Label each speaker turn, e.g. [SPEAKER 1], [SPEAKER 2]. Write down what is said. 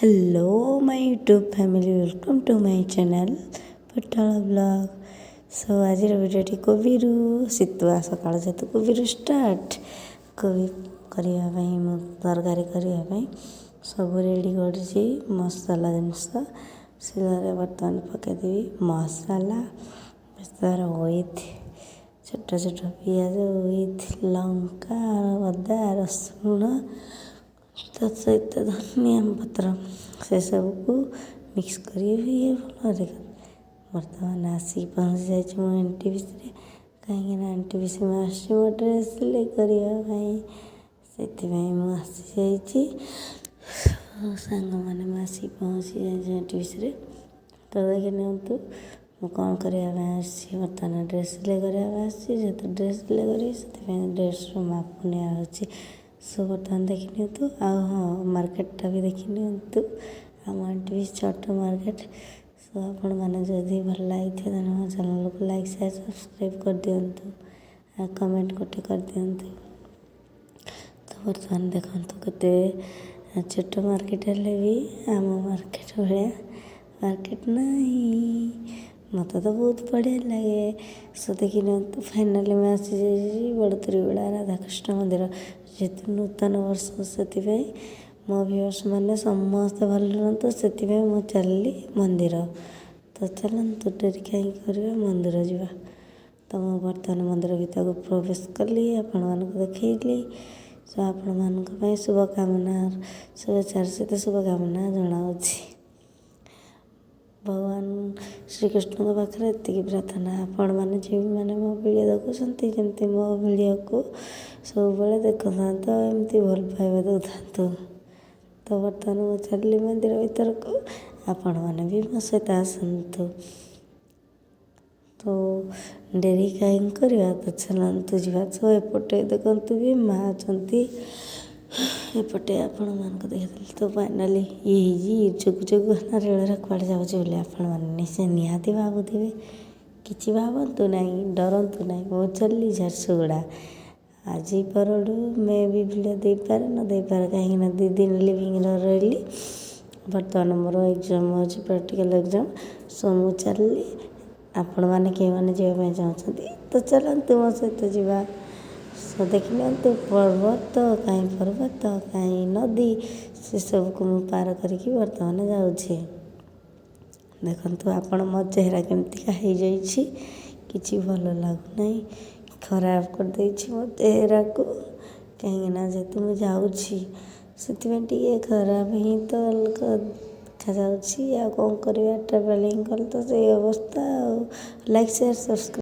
[SPEAKER 1] Hello my YouTube family, welcome to my channel Potala blog. Show ଆଜିର ଭିଡ଼ିଓଟି କୋବିରୁ, ଶୀତୁଆ ସକାଳ ଯେହେତୁ କୋବିରୁ ଷ୍ଟାର୍ଟ। କୋବି କରିବା ପାଇଁ, ମୁଁ ତରକାରୀ କରିବା ପାଇଁ ସବୁ ରେଡ଼ି କରୁଛି ମସଲା ଜିନିଷ। ଶିଳରେ ବର୍ତ୍ତମାନ ପକାଇଦେବି ମସଲା ବେସର ୱିଥ୍ ଛୋଟ ଛୋଟ ପିଆଜ, ୱିଥ୍ ଲଙ୍କା, ଅଦା, ରସୁଣ, ତା ସହିତ ଧନିଆ ପତ୍ର, ସେସବୁକୁ ମିକ୍ସ କରିବି ଭଲରେ। ବର୍ତ୍ତମାନ ଆସିକି ପହଞ୍ଚି ଯାଇଛି ମୁଁ ଏନ୍ଟିପିସିରେ, କାହିଁକିନା ଏନ୍ଟିପିସି ମୁଁ ଆସିଛି ମୋ ଡ୍ରେସ୍ ସିଲେଇ କରିବା ପାଇଁ। ସେଥିପାଇଁ ମୁଁ ଆସିଯାଇଛି ସାଙ୍ଗମାନେ, ମୁଁ ଆସିକି ପହଞ୍ଚି ଯାଇଛି ଏନ୍ଟିପିସିରେ। ତ ଦେଖି ନିଅନ୍ତୁ ମୁଁ କ'ଣ କରିବା ପାଇଁ ଆସିଛି। ବର୍ତ୍ତମାନ ଡ୍ରେସ୍ ସିଲେଇ କରିବା ପାଇଁ ଆସିଛି। ଯେହେତୁ ଡ୍ରେସ୍ ସିଲେଇ କରିବି, ସେଥିପାଇଁ ଡ୍ରେସ୍ର ମାପ ନିଆହେଉଛି। ସୋ ବର୍ତ୍ତମାନ ଦେଖିନିଅନ୍ତୁ, ଆଉ ହଁ, ମାର୍କେଟଟା ବି ଦେଖିନିଅନ୍ତୁ। ଆମ ଏନ୍ଟିପିସି ଛୋଟ ମାର୍କେଟ। ସୋ ଆପଣମାନେ ଯଦି ଭଲ ଲାଗିଥିବ, ତାହେଲେ ମୋ ଚ୍ୟାନେଲକୁ ଲାଇକ୍, ସେୟାର, ସବସ୍କ୍ରାଇବ୍ କରିଦିଅନ୍ତୁ ଆଉ କମେଣ୍ଟ ଗୋଟେ କରିଦିଅନ୍ତୁ। ତ ବର୍ତ୍ତମାନ ଦେଖନ୍ତୁ, କେତେ ଛୋଟ ମାର୍କେଟ ହେଲେ ବି ଆମ ମାର୍କେଟ ଭଳିଆ ମାର୍କେଟ ନାହିଁ। ମୋତେ ତ ବହୁତ ବଢ଼ିଆ ଲାଗେ। ସୋ ଦେଖି ନିଅନ୍ତୁ, ଫାଇନାଲି ମୁଁ ଆସିଯାଇଛି ବଡ଼ ରାଧାକୃଷ୍ଣ ମନ୍ଦିର। ଯେହେତୁ ନୂତନ ବର୍ଷ, ସେଥିପାଇଁ ମୋ ଭିଉଅର୍ସ ମାନେ ସମସ୍ତେ ଭଲ ରୁହନ୍ତୁ, ସେଥିପାଇଁ ମୁଁ ଚାଲିଲି ମନ୍ଦିର। ତ ଚାଲନ୍ତୁ, ଡେରି କାହିଁକି କରିବା, ମନ୍ଦିର ଯିବା। ତ ମୁଁ ବର୍ତ୍ତମାନ ମନ୍ଦିର ଭିତରକୁ ପ୍ରବେଶ କଲି, ଆପଣମାନଙ୍କୁ ଦେଖେଇଲି। ସୋ ଆପଣମାନଙ୍କ ପାଇଁ ଶୁଭକାମନା, ଶୁଭେଚ୍ଛାର ସହିତ ଶୁଭକାମନା ଜଣାଉଛି। ଭଗବାନ ଶ୍ରୀକୃଷ୍ଣଙ୍କ ପାଖରେ ଏତିକି ପ୍ରାର୍ଥନା, ଆପଣମାନେ ଯେଉଁମାନେ ମୋ ଭିଡ଼ିଓ ଦେଖୁଛନ୍ତି, ଯେମିତି ମୋ ଭିଡ଼ିଓକୁ ସବୁବେଳେ ଦେଖୁଥାନ୍ତୁ ଆଉ ଏମିତି ଭଲ ପାଇବା ଦେଉଥାନ୍ତୁ। ତ ବର୍ତ୍ତମାନ ମୁଁ ଚାଲିଲି ମନ୍ଦିର ଭିତରକୁ, ଆପଣମାନେ ବି ମୋ ସହିତ ଆସନ୍ତୁ। ତ ଡେରି କାହିଁକି କରିବା, ତ ଚାଲନ୍ତୁ ଯିବା। ତ ଏପଟେ ଦେଖନ୍ତୁ ବି ମା ଅଛନ୍ତି, ଏପଟେ ଆପଣମାନଙ୍କୁ ଦେଖିଦେଲି। ତ ଫାଇନାଲି ଇଏ ହେଇଛି ଚୁକୁ ଚୁକୁ ରେଳରେ କୁଆଡ଼େ ଯାଉଛି ବୋଲି ଆପଣମାନେ ନିଶ୍ଚୟ ନିହାତି ଭାବୁଥିବେ। କିଛି ଭାବନ୍ତୁ ନାହିଁ, ଡରନ୍ତୁ ନାହିଁ। ମୁଁ ଚାଲିଲି ଝାରସୁଗୁଡ଼ା। ଆଜି ପରଠୁ ମେ ବି ଭିଡ଼ିଓ ଦେଇପାରେ, ନ ଦେଇପାରେ, କାହିଁକିନା 2 ଦିନ ଲିଭିଂରେ ରହିଲି। ବର୍ତ୍ତମାନ ମୋର ଏକ୍ଜାମ୍ ଅଛି, ପ୍ରାକ୍ଟିକାଲ୍ ଏକ୍ଜାମ୍। ସୋ ମୁଁ ଚାଲିଲି। ଆପଣମାନେ କେଉଁମାନେ ଯିବା ପାଇଁ ଚାହୁଁଛନ୍ତି, ତ ଚାଲନ୍ତୁ ମୋ ସହିତ ଯିବା। ସୋ ଦେଖିନିଅନ୍ତୁ, ପର୍ବତ କାହିଁ ପର୍ବତ, କାହିଁ ନଦୀ, ସେସବୁକୁ ମୁଁ ପାର କରିକି ବର୍ତ୍ତମାନ ଯାଉଛି। ଦେଖନ୍ତୁ ଆପଣ, ମୋ ଚେହେରା କେମିତିକା ହେଇଯାଇଛି। କିଛି ଭଲ ଲାଗୁନାହିଁ, ଖରାପ କରିଦେଇଛି ମୋ ଚେହେରାକୁ। କାହିଁକିନା ଯେହେତୁ ମୁଁ ଯାଉଛି, ସେଥିପାଇଁ ଟିକେ ଖରାପ ହିଁ ତ ଦେଖାଯାଉଛି। ଆଉ କ'ଣ କରିବା, ଟ୍ରାଭେଲିଂ କଲେ ତ ସେଇ ଅବସ୍ଥା। ଆଉ ଲାଇକ୍, ସେୟାର, ସବସ୍କ୍ରାଇବ୍।